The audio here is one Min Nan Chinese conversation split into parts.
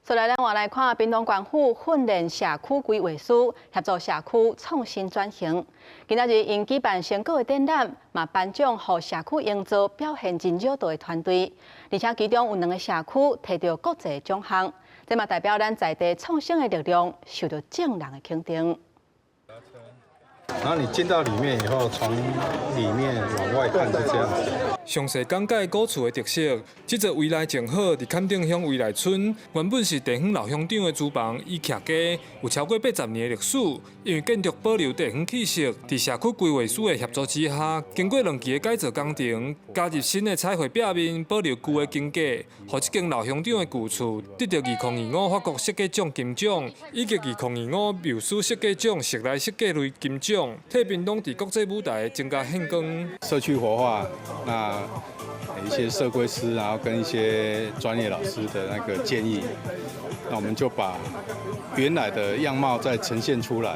所來，咱換來看屏東縣府訓練社區規劃師，協助社區創新轉型。今仔日𪜶舉辦成果的展覽，嘛頒獎予社區營造表現真少的團隊，而且其中有兩个社區摕著國際獎項，這嘛代表咱在地創新的力量受著眾人的肯定。然後你進到裡面以後，從裡面往外看是這樣子。詳細講解古厝的特色，這座圍內靜好佇崁頂鄉圍內村，原本是地方老鄉長的住房，以徛家有超過80年的歷史。因為建築保留地方氣息，佇社區規劃師的協助之下，經過兩期的改造工程，加入新的彩繪壁面，保留舊的間隔，予這間老鄉長的舊厝得著2025法國設計獎金獎，以及2025繆斯設計獎室內設計類金獎，替屏東佇國際舞台增加顯光。社區活化，那一些社規師，然後跟一些專業老師的那個建議，那我們就把原來的樣貌再呈現出來，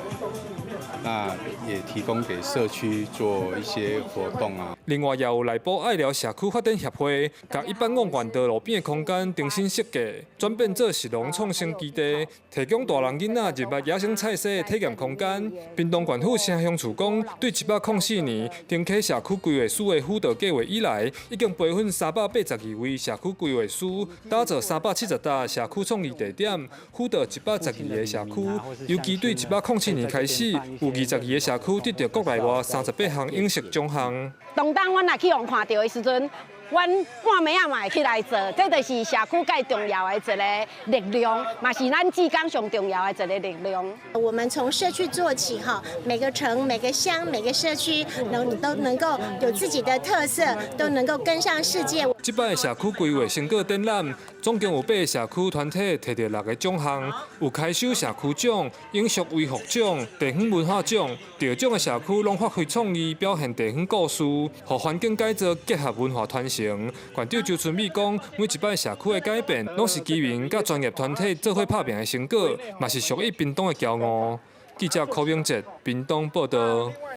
那也提供給社區做一些活動啊。另外，也有內埔愛寮社區發展協會，共一百五萬道路邊的空間重新設計，轉變做食農創生基地，提供大人囡仔入來野生菜踅的體驗空間。屏東縣府城鄉處講，對104年重啟社區規劃師的輔導計劃以來，已經培訓382位社區規劃師，打造370搭社區創意地點，輔導112個社區。尤其對107年開始，有22個社區得著國內外38項永續獎項。當當阮若去予看著的時陣，阮半暝仔嘛會起來做，這就是社區蓋重要的一个力量，嘛是咱志工上重要的一个力量。我們從社區做起，哈，每個城、每個鄉、每個社區，能都能夠有自己的特色，都能夠跟上世界。這擺社區規劃成果展覽，總共有八个社區團體摕著六个獎項，有開修社區獎、永續維護獎、地方文化獎。得獎的社區攏發揮創意，表現地方故事，予環境改造結合文化傳承。縣長周春米講，每一擺社區的改變，攏是居民佮專業團體做伙拍拚的成果，嘛是屬於屏東的驕傲。記者柯明哲，屏東報導。